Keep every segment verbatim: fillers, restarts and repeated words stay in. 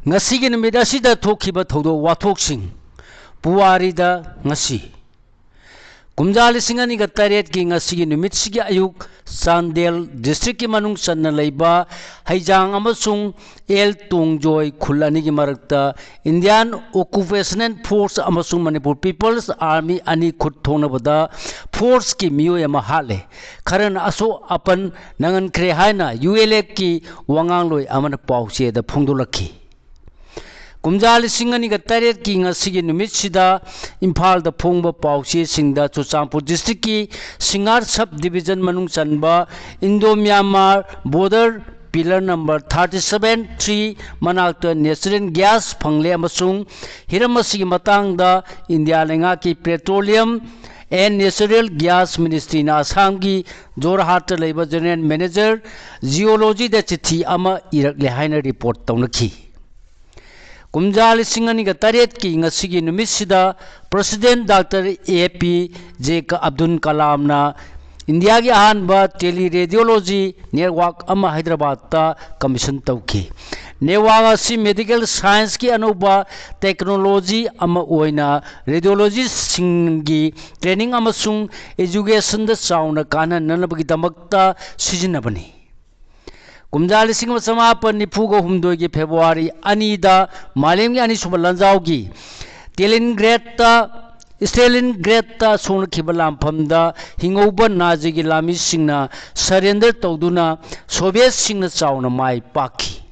ꯉꯁꯤꯒꯤ ꯅꯨꯃꯤꯠ ꯑꯁꯤꯗ ꯊꯣꯛꯈꯤꯕ ꯊꯧꯗꯣꯛ ꯋꯥꯊꯣꯛꯁꯤꯡ꯫ ꯄꯨꯋꯥꯔꯤꯗ ꯉꯁꯤ꯫ ꯀꯨꯝꯖꯥ ꯂꯤꯁꯤꯡ ꯑꯅꯤꯒ ꯇꯔꯦꯠꯀꯤ ꯉꯁꯤꯒꯤ ꯅꯨꯃꯤꯠꯁꯤꯒꯤ ꯑꯌꯨꯛ ꯆꯥꯟꯗꯦꯜ ꯗꯤꯁꯇ꯭ꯔꯤꯛꯀꯤ ꯃꯅꯨꯡ ꯆꯟꯅ ꯂꯩꯕ ꯍꯩꯖꯥꯡ ꯑꯃꯁꯨꯡ ꯑꯦꯜ ꯇꯣꯡꯖꯣꯏ ꯈꯨꯜ ꯑꯅꯤꯒꯤ ꯃꯔꯛꯇ Indian Occupational Force ꯑꯃꯁꯨꯡ Manipur People's Army ꯑꯅꯤ ꯈꯨꯠ ꯊꯣꯛꯅꯕꯗ ꯐꯣꯔꯁꯀꯤ ꯃꯤꯑꯣꯏ ꯑꯃ ꯍꯥꯠꯂꯦ꯫ ꯈꯔꯅ ꯑꯁꯣꯛ ꯑꯄꯟ ꯅꯪꯍꯟꯈ꯭ꯔꯦ ꯍꯥꯏꯅ ꯌꯨ ꯑꯦꯜ ꯑꯦꯐꯀꯤ ꯋꯥꯉꯥꯡꯂꯣꯏ ꯑꯃꯅ ꯄꯥꯎꯆꯦꯗ ꯐꯣꯡꯗꯣꯛꯂꯛꯈꯤ꯫ ꯀꯨꯝꯖꯥ ꯂꯤꯁꯤꯡ ꯑꯅꯤꯒ ꯇꯔꯦꯠꯀꯤ ꯉꯁꯤꯒꯤ ꯅꯨꯃꯤꯠꯁꯤꯗ ꯏꯝꯐꯥꯜꯗ ꯐꯣꯡꯕ ꯄꯥꯎꯆꯦꯁꯤꯡꯗ ꯆꯨꯔꯆꯥꯟꯄꯨꯔ ꯗꯤꯁꯇ꯭ꯔꯤꯛꯀꯤ ꯁꯤꯡꯍꯥꯔ ꯁꯕ ꯗꯤꯕꯤꯖꯟ ꯃꯅꯨꯡ ꯆꯟꯕ Indo Myanmar border pillar number thirty seven three ꯃꯅꯥꯛꯇ ꯅꯦꯆꯔꯦꯜ ꯒ꯭ꯌꯥꯁ ꯐꯪꯂꯦ ꯑꯃꯁꯨꯡ ꯍꯤꯔꯝ ꯑꯁꯤꯒꯤ ꯃꯇꯥꯡꯗ ꯏꯟꯗꯤꯌꯥ ꯂꯩꯉꯥꯛꯀꯤ ꯄꯦꯇ꯭ꯔꯣꯂꯤꯌꯝ ꯑꯦꯟ ꯅꯦꯆꯔꯦꯜ ꯒ꯭ꯌꯥꯁ ꯃꯤꯅꯤꯁꯇ꯭ꯔꯤꯅ ꯑꯁꯥꯝꯒꯤ ꯖꯣꯔꯍꯥꯠꯇ ꯂꯩꯕ ꯖꯦꯅꯔꯦꯜ ꯃꯦꯅꯦꯖꯔ ꯖꯤꯑꯣꯂꯣꯖꯤꯗ ꯆꯤꯊꯤ ꯑꯃ ꯏꯔꯛꯂꯦ ꯍꯥꯏꯅ ꯔꯤꯄꯣꯔꯠ ꯇꯧꯅꯈꯤ꯫ ꯀꯨꯝꯖꯥ ꯂꯤꯁꯤꯡ ꯑꯅꯤꯒ ꯇꯔꯦꯠꯀꯤ ꯉꯁꯤꯒꯤ ꯅꯨꯃꯤꯠꯁꯤꯗ ꯄ꯭ꯔꯁꯤꯗꯦꯟ ꯗꯥꯛꯇꯔ ꯑꯦ ꯄꯤ ꯖꯦ ꯑꯕꯗꯨꯜ ꯀꯂꯥꯝꯅ ꯏꯟꯗꯤꯌꯥꯒꯤ ꯑꯍꯥꯟꯕ ꯇꯦꯂꯤꯔꯦꯗꯤꯑꯣꯂꯣꯖꯤ ꯅꯦꯠꯋꯥꯛ ꯑꯃ ꯍꯥꯏꯗ꯭ꯔꯕꯥꯗꯇ ꯀꯃꯤꯁꯟ ꯇꯧꯈꯤ꯫ ꯅꯦꯠꯋꯥꯛ ꯑꯁꯤ ꯃꯦꯗꯤꯀꯦꯜ ꯁꯥꯏꯟꯁꯀꯤ ꯑꯅꯧꯕ ꯇꯦꯛꯅꯣꯂꯣꯖꯤ ꯑꯃ ꯑꯣꯏꯅ ꯔꯦꯗꯤꯑꯣꯂꯣꯖꯤꯁꯁꯤꯡꯒꯤ ꯇ꯭ꯔꯦꯅꯤꯡ ꯑꯃꯁꯨꯡ ꯑꯦꯖꯨꯀꯦꯁꯟꯗ ꯆꯥꯎꯅ ꯀꯥꯟꯅꯅꯅꯕꯒꯤꯗꯃꯛꯇ ꯁꯤꯖꯤꯟꯅꯕꯅꯤ꯫ ꯀꯨꯝꯖꯥ ꯂꯤꯁꯤꯡ ꯑꯃ ꯆꯃꯥꯄꯟ ꯅꯤꯐꯨꯒ ꯍꯨꯝꯗꯣꯏꯒꯤ ꯐꯦꯕ꯭ꯔꯨꯋꯥꯔꯤ ꯑꯅꯤꯗ ꯃꯥꯂꯦꯝꯒꯤ ꯑꯅꯤꯁꯨꯕ ꯂꯥꯟꯖꯥꯎꯒꯤ ꯇꯦꯂꯤꯟꯒ꯭ꯔꯦꯗꯇ, ꯁ꯭ꯇꯦꯂꯤꯟꯒ꯭ꯔꯦꯗꯇ ꯁꯣꯛꯅꯈꯤꯕ ꯂꯥꯟꯐꯝꯗ ꯍꯤꯡꯍꯧꯕ ꯅꯥꯖꯤꯒꯤ ꯂꯥꯟꯃꯤꯁꯤꯡꯅ ꯁꯔꯦꯟꯗꯔ ꯇꯧꯗꯨꯅ ꯁꯣꯚꯤꯌꯦꯠꯁꯤꯡꯅ ꯆꯥꯎꯅ ꯃꯥꯏ ꯄꯥꯛꯈꯤ꯫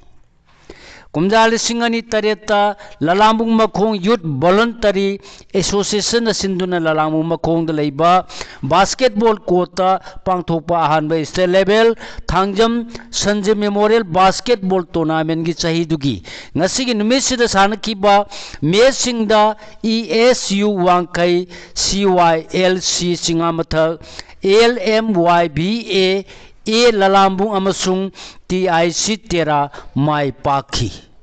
ꯀꯨꯝꯖꯥ ꯂꯤꯁꯤꯡ ꯑꯅꯤ ꯇꯔꯦꯠꯇ ꯂꯂꯥꯝꯕꯨꯡ ꯃꯈꯣꯡ ꯌꯨꯠ ꯚꯣꯂꯨꯟꯇꯔꯤ ꯑꯦꯁꯣꯁꯤꯌꯦꯁꯟꯅ ꯁꯤꯟꯗꯨꯅ ꯂꯂꯥꯝꯕꯨꯡ ꯃꯈꯣꯡꯗ ꯂꯩꯕ ꯕꯥꯁꯀꯦꯠꯕꯣꯜ ꯀꯣꯔꯠꯇ ꯄꯥꯡꯊꯣꯛꯄ ꯑꯍꯥꯟꯕ state level Thangjam Sanjit memorial basketball ꯇꯣꯔꯅꯥꯃꯦꯟꯒꯤ ꯆꯍꯤꯗꯨꯒꯤ ꯉꯁꯤꯒꯤ ꯅꯨꯃꯤꯠꯁꯤꯗ ꯁꯥꯟꯅꯈꯤꯕ ꯃꯦꯠꯁꯁꯤꯡꯗ ꯏ ꯑꯦꯁ ꯌꯨ ꯋꯥꯡꯈꯩ, ꯁꯤ Y L C Chingamathak, L M Y V A, A Lalambung ꯑꯃꯁꯨꯡ ꯇꯤ ꯑꯥꯏ ꯁꯤ ꯇꯦꯔꯥ ꯃꯥꯏ ꯄꯥꯛꯈꯤ꯫